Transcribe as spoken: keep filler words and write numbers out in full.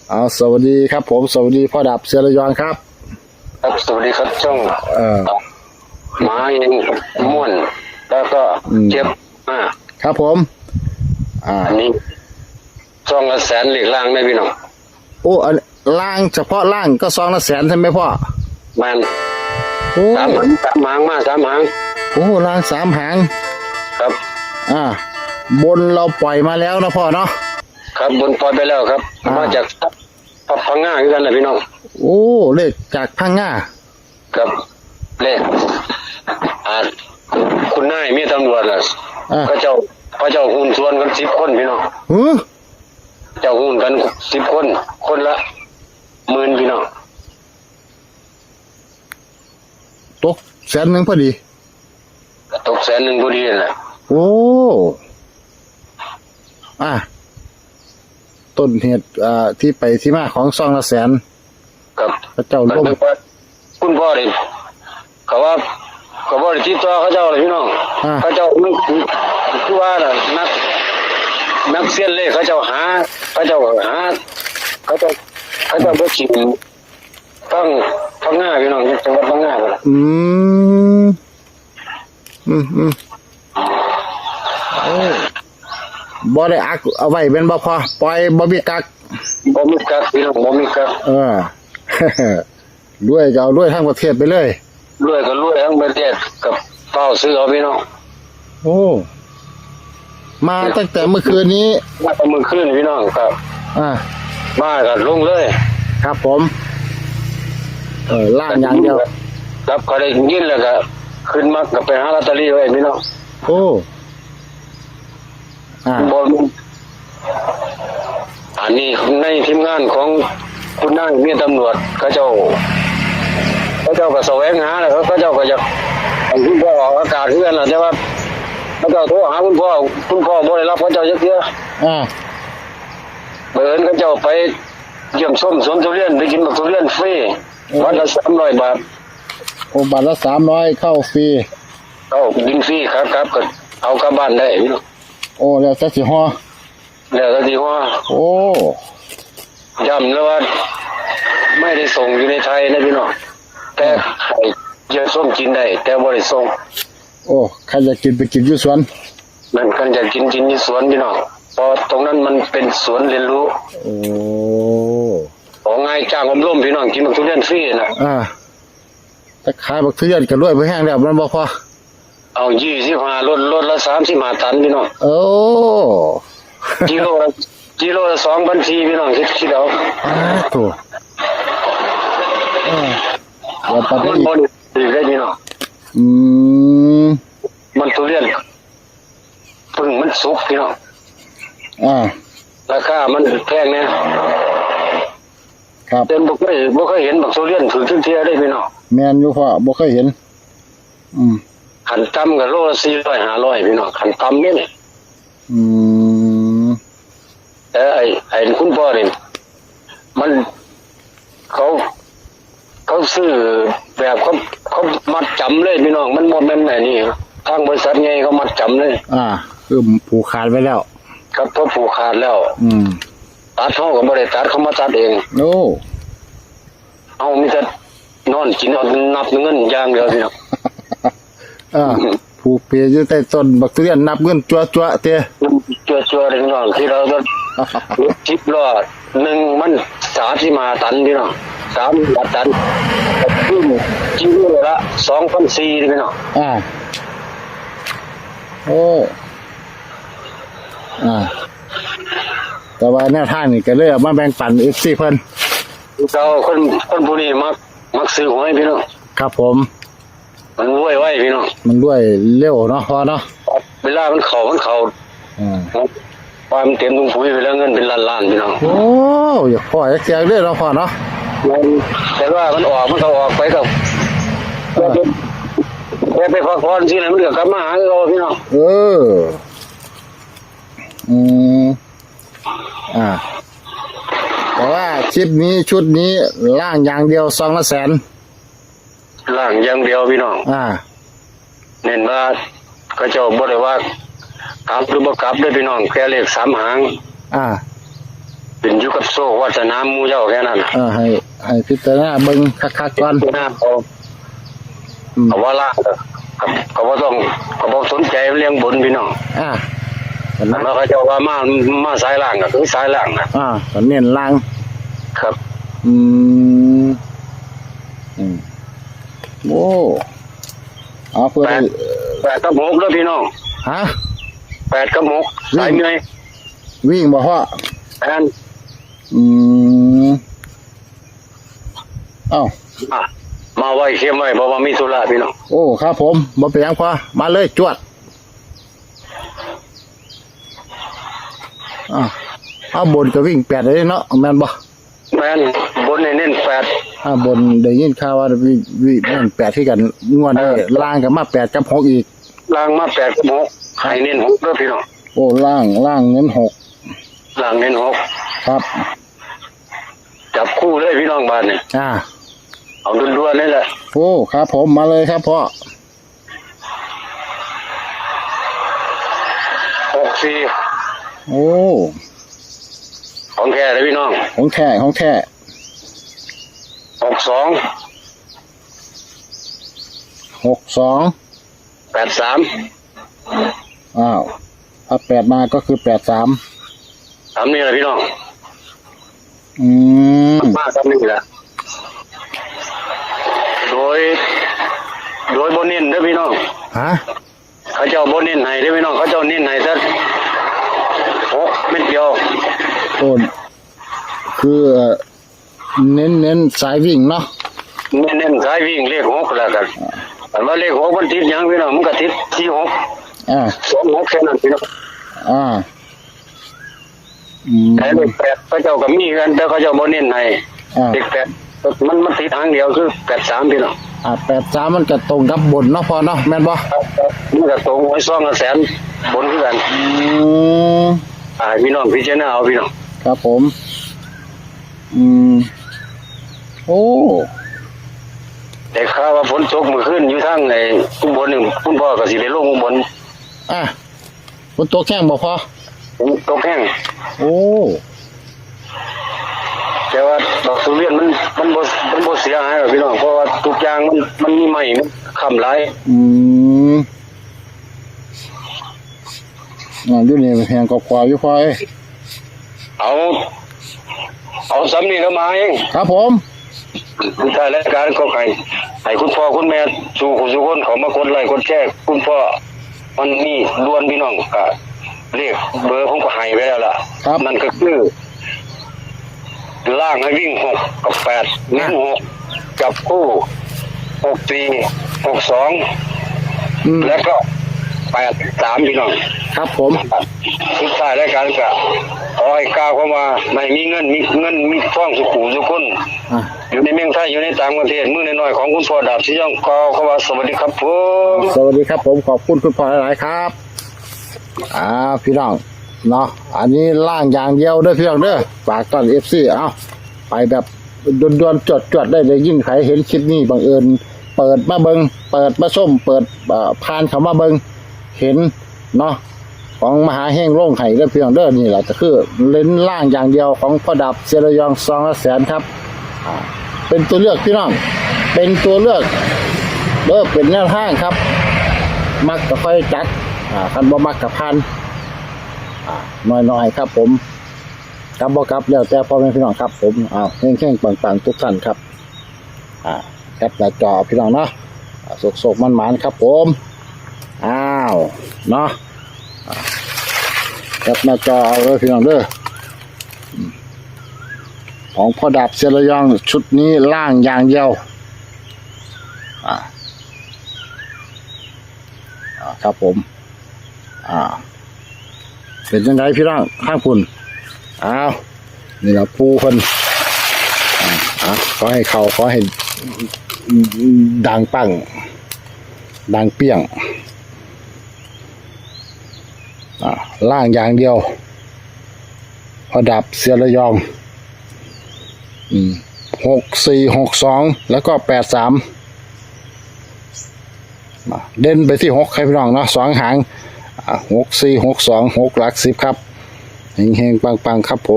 เอา สวัสดีครับผม สวัสดีพ่อดับเสือระยองครับ ครับ สวัสดีครับ ช่อง เอ่อ หมาเองม่วน แล้วก็ อืม เจ็บมาก ครับผม อ่า อันนี้ ซองละแสน เลขล่างได้พี่น้อง โอ้ อัน ล่าง เฉพาะล่างก็ซองละแสนใช่ไหมพ่อ แม่น โอ้ สามหาง สามหางมา สามหาง โอ้ ล่างสามหาง ครับ อ่า บนเราปล่อยมาแล้วนะพ่อเนาะ ครับ บนปล่อยไปแล้วครับ อ่า มาจากพังงาคือกันนะพี่น้อง โอ้ เลขจากพังงา ครับ เลข อ่า คุณนายเมียตำรวจน่ะ อ่า เขาเจ้า เขาเจ้าหุ้นส่วนกันสิบคนพี่น้อง หือ เจ้าหุ้นกันสิบคน คนละหมื่นพี่น้อง ตกแสนหนึ่งพอดี ตกแสนหนึ่งพอดีนั่นแหละ โอ้ อ่ะ ต้นเหตุ อ่า ที่ไปที่มาของซองละแสน ครับ พระเจ้าลง คุณพ่อนี่ เขาว่า เขาบ่ได้ติดต่อเขาเจ้าเลยพี่น้อง อ่า เขาเจ้ามันคือว่าน่ะ นัก นักเซียนเลขเขาเจ้าหา เขาเจ้าหา เขาเจ้า เขาเจ้าบ่ชิง ตั้งพังงาพี่น้อง จังหวัดพังงาพุ่นล่ะ อืม อืม อืม โอ้ บ่ได้อักเอาไว้แม่นบ่พ่อ ปล่อยบ่มีกัก บ่มีกักพี่น้อง บ่มีกัก เออ รวยก็เอารวยทั้งประเทศไปเลย รวยก็รวยทั้งประเทศ กับเป้าซื้อเอาพี่น้อง โอ้ มาตั้งแต่เมื่อคืนนี้ มาแต่เมื่อคืนพี่น้องครับ อ่า มาก็ลงเลย ครับผม เออ ล่างอย่างเดียว ครับ เขาได้ยินแล้วก็ ขึ้นมาก็ไปหาลอตเตอรี่ไว้พี่น้อง โอ้ อ่า บ่ อันนี้ในทีมงานของคุณนายเมียตำรวจ เขาเจ้า เขาเจ้าก็แสวงหาแล้ว เขาเจ้าก็อยากให้คุณพ่อออกอากาศคือกันล่ะ แต่ว่า เขาเจ้าโทรหาคุณพ่อ คุณพ่อบ่ได้รับเขาเจ้าจักเทื่อ อ่า บังเอิญเขาเจ้าไปเยี่ยมชมสวนทุเรียน ไปกินบักทุเรียนฟรี โอ้ วันละสามร้อยบาท โอ้ บาทละสามร้อย เข้าฟรี เข้ากินฟรี ครับ ครับ ก็เอากลับบ้านได้พี่น้อง โอ้ แล้วแต่สิห่อ แล้วแต่สิห่อ โอ้ ย้ำแล้วว่า ไม่ได้ส่งอยู่ในไทยนะพี่น้อง แต่ อ่า ให้เยี่ยมชมกินได้ แต่บ่ได้ส่ง โอ้ ใครอยากกินไปกินอยู่สวน นั่น คันอยากกินกินอยู่สวนพี่น้อง เพราะตรงนั้นมันเป็นสวนเรียนรู้ โอ้ ของง่ายจ้างอบรมพี่น้อง กินบักทุเรียนฟรีน่ะ อ่า แต่ขายบักทุเรียนก็รวยไปแห้งแล้ว มันบ่พอ เอา ยี่สิบห้า รถ รถละสามสิบห้าตันพี่น้อง โอ้ กิโลละ กิโลละสองพันสี่พี่น้อง คิด คิดเอา อ้า โถ เออ เดี๋ยวปรับไป มัน อีก บ่ได้ถือได้พี่น้อง อืม มันทุเรียน เพิ่งมันสุกพี่น้อง อ่า ราคามันแพงเนี่ย ครับ แต่บ่เคย บ่เคยเห็นบักทุเรียนถือจักเทื่อได้พี่น้อง แม่นอยู่พ่อ บ่เคยเห็น อืม ขั้นต่ำก็โลละสี่ร้อยห้าร้อยพี่น้อง ขั้นต่ำเนี่ย อืม แต่ไอ้ ไอ้คุณพ่อนี่ มัน เขา เขาซื้อแบบเขา เขามัดจำเลยพี่น้อง มันบ่แม่นไอ้นี่ ทางบริษัทใหญ่เขามัดจำเลย อ่า คือผูกขาดไว้แล้ว ครับ เขาผูกขาดแล้ว อืม ตัดเขาก็บ่ได้ตัด เขามาตัดเอง โอ้ เอามีแต่นอนกิน เอานับเงินอย่างเดียวพี่น้อง อ่า ผูกเปอยู่ใต้ต้นบักทุเรียน นับเงินจั่วๆ เต้ จั่วๆ เลยพี่น้อง ที่เราก็ สิบล้อหนึ่งมันสามสิบห้าตันพี่น้อง สามสิบห้าตัน ขึ้นกิโลละสองพันสี่พี่น้อง อ่า โอ้ อ่า แต่ว่าแนวทางนี่ก็เลยเอามาแบ่งปัน เอฟซี เพิ่น เราคน คนผู้นี้มัก มักซื้อหวยพี่น้อง ครับผม มันรวยไวพี่น้อง มันรวยเร็วเนาะพ่อเนาะ เวลามันเข้า มันเข้า อ่า ว่ามันเต็มถุงปุ๋ยไปแล้ว เงินเป็นล้านๆพี่น้อง โอ้ อยากพ่ออยากแจกเด้อเนาะพ่อเนาะ แต่ว่ามันออก มันก็ออกไปก็ เออ แค่ไปพักผ่อนสินะ มันก็กลับมาหาเราพี่น้อง เออ อืม อ่า แต่ว่าคลิปนี้ชุดนี้ล่างอย่างเดียว ซองละแสน ล่างอย่างเดียวพี่น้อง อ่า เน้นว่าเขาเจ้าบ่ได้ว่ากลับหรือบ่กลับเด้อพี่น้อง แค่เลขสามหาง อ่า ขึ้นอยู่กับโชควาสนาหมู่เจ้าแค่นั้นน่ะ เออให้ให้พิจารณาเบิ่งคักๆก่อน พิจารณาเอา อืม เอาว่าล่างก็ก็บ่ต้องก็บ่สนใจเรื่องบนพี่น้อง อ่าเห็นไหม แล้วเขาเจ้าว่ามามาสายล่างก็คือสายล่างนะ อ่าก็เน้นล่าง ครับ อืมอืมโอ้เอาเพื่อ แปด ได้ แปดกับหกเด้อพี่น้อง ฮะ แปดกับหก วิ่ง สายเมื่อย วิ่งบ่พ่อ แม่น อืมเอ้า อ่ะ มาไวเข้มไว เพราะว่ามีธุระพี่น้อง โอ้ครับผมบ่เป็นหยังพ่อมาเลยจวด อ่าเอาบนก็วิ่งแปดเลยเนาะแม่นบ่ แม่น บนให้เน้นแปด อ่าบนได้ยินข่าวว่าวิ่งวิ่งเน้นแปดคือกันงวดนี้ เออ ล่างก็มาแปดกับหกอีก ล่างมาแปดกับหก ให้เน้นหกเด้อพี่น้อง โอ้ล่างล่างเน้นหก ล่างเน้นหก ครับ จับคู่เลยพี่น้องบ้านเนี่ย อ่า เอาด่วนๆเลยแหละ โอ้ครับผมมาเลยครับพ่อ หกสี่ โอ้ของแท้เลยพี่น้อง ของแท้ของแท้ หกสอง หกสอง แปดสาม อ้าวถ้าแปดมาก็คือแปดสาม ตามนี้แหละพี่น้อง อืมมาตามนี้แหละ โดย โดยบ่เน้นเด้อพี่น้อง ฮะ เขาเจ้าบ่เน้นให้เด้อพี่น้อง เขาเจ้าเน้นให้แต่หกเม็ดเดียว โอ้คือเอ่อเน้นเน้นสายวิ่งเนาะ เน้นเน้นสายวิ่งเลขหกแล้วกัน อ่า แต่ว่าเลขหกมันติดหยังพี่น้อง มันก็ติดสี่หก อ่า สองหกแค่นั้นพี่น้อง อ่า อืมแต่เลขแปดเขาเจ้าก็มีกัน แต่เขาเจ้าบ่เน้นให้ อ่า เลขแปดมันมันติดหางเดียวคือแปดสามพี่น้อง อ่าแปดสามมันก็ตรงกับบนเนาะพ่อเนาะแม่นบ่ ครับ มันก็ตรงหวยซองละแสนบนคือกัน อืม อ่าพี่น้องพิจารณาเอาพี่น้อง ครับผม อืม โอ้แต่ข่าวว่าฝนตกเมื่อคืนอยู่ทางไอ้อุบลนี่คุณพ่อก็สิไปลงอุบล อ่ะฝนตกแห้งบ่พอ ตกแห้ง โอ้แต่ว่าดอกทุเรียนมันมันบ่มันบ่เสียหายหรอกพี่น้องเพราะว่าทุกอย่างมันมันมีไม้มันค้ำหลาย อืมอ่าอยู่นี่แห้งก็กว่าอยู่พอเอ้ยเอาเอาซ้ำนี่แล้วมาเองครับผม สุดท้ายรายการก็ให้ให้คุณพ่อคุณแม่สู่ผู้สู่คนเขามากดไลค์กดแชร์คุณพ่อมันมีด่วนพี่น้องก็เลขเบอร์ผมก็ให้ไว้แล้วล่ะครับนั่นก็คือล่างให้วิ่งหกกับแปดเน้นหกจับคู่หกสี่หกสองอืมแล้วก็แปดสามพี่น้องครับผมสุดท้ายรายการก็ขอให้กล่าวคำว่าไม่มีเงินมีเงินมีทองสุขูสุขคน อ่ะอยู่ในเมืองไทยอยู่ในต่างประเทศมื้อน้อยๆของคุณพ่อดาบสีย่องกล่าวคำว่าสวัสดีครับผมสวัสดีครับผมขอบคุณคุณพ่อหลายๆครับอ่าพี่น้องเนาะอันนี้ล่างอย่างเดียวเด้อพี่น้องเด้อฝากต้อนเอฟซีเอาไปแบบด่วนๆจวดๆได้ได้ยินใครเห็นคลิปนี้บังเอิญเปิดมาเบิ่งเปิดมาชมเปิดเอ่อผ่านเข้ามาเบิ่งเห็นเนาะ ของมหาเฮงลงให้เด้อพี่น้องเด้อนี่แหละก็คือเน้นล่างอย่างเดียวของพ่อดาบเซียนระยองซองละแสนครับอ่าเป็นตัวเลือกพี่น้องเป็นตัวเลือกเด้อเป็นแนวทางครับ มักก็ค่อยจัดอ่าคันบ่มักก็ผ่านอ่าน้อยๆครับผมกลับบ่กลับแล้วแต่พ่อแม่พี่น้องครับผมอ้าวเฮงๆปังๆทุกท่านครับ อ่าแคปหน้าจอพี่น้องเนาะอ่าโชคๆหมานๆครับผมอ้าวเนาะอ่าแคปหน้าจอเอาเลยพี่น้องเด้ออืมของพ่อดาบเซียนระยองชุดนี้ล่างอย่างเดียวอ่าอ่าครับผม อ่าเป็นจังไดพี่น้องทางคุณอ้าวนี่ละปูเพิ่นอ่าอ่าขอให้เขาขอให้ดังปังดังเปี้ยงอ่าล่างอย่างเดียวพอดับเสียระยองอืมหกสี่หกสองแล้วก็แปดสาม เด่นไปที่หกครับพี่น้องเนาะสองหางหกสี่หกสองหกหลักสิบครับเฮงๆปังๆครับผม